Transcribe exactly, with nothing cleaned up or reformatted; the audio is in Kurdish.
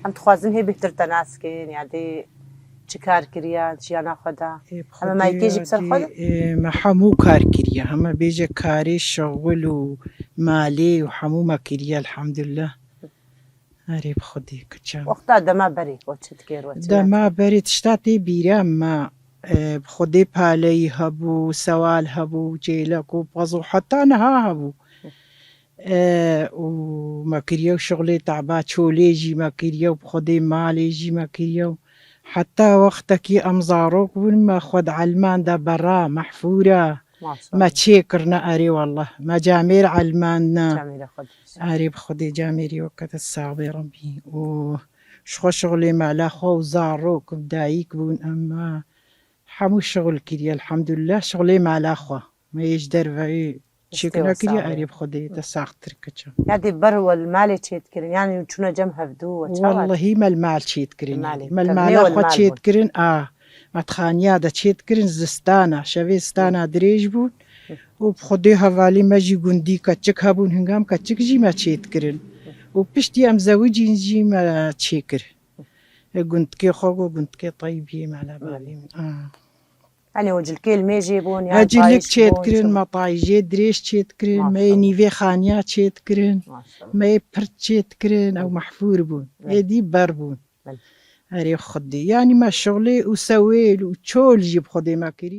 Em dixwazin hê bêhtir te nas kin, ya dê çi kar kiriya di jiyana xwe de? Ê, bi Heme Xwedê mayîkê jî bi ser xwe de? Ê, me hemû kar kiriye. Heme bêje karê şixul û malê û hemû me kiriye elhamdulillah. Erê bi Xwedê kiçem. Wexta dema berê we çi dikir we çi Dema berê tişta tê bîra me, e, bi Xwedê paleyî hebû, sewal hebû, çêlek û pez û heta niha hebû. E, û me kiriye û şixulê taba çolê jî me kiriye û bi Xwedê malê jî me kiriye û heta wextekî em zarok bûn me xwe di elman de berra, mehfûra me çêkirine erê wallah. Me camêr elmandine. Erê bi Xwedê camêrî weke te sax bê Rebbî. Û ji xwe şixulê mala xwe û zarok bi dayik bûn em me hemû şixul kiriye elhamdulillah şixulê mala xwe. Me yê ji derveyî çêk nekiriye, erê bi Xwedê te saxtir kiçim. Ya dê ber we li malê çêdikirin, yanî çûne cem hevdû we çawa? Wellehî me li mal çêdikirin. Me li mala xwe çêdikirin a. Me di xaniya de çêdikirin zistana, şevê zistana dirêj bûn. Û bi Xwedê hevalî me jî gundî keçik hebûn, hingam keçik jî me çêdikirin. Û piştî em zewicîn jî me çêkir. E, gundikê xwe got, gundikê Teyîbiyê me li balê min. Yanî o cilkê li mêjê bûn, yan Ecî lik çêdikirin, me tayîjê dirêj çêdikirin, me yê nîvê xaniya çêdikirin, me yê pirt çêdikirin, ew mehfûr bûn. Êdî ber bûn. Erê Xwedê. Yanî me şixulê û sewêl û çol jî bi Xwedê me kiriye.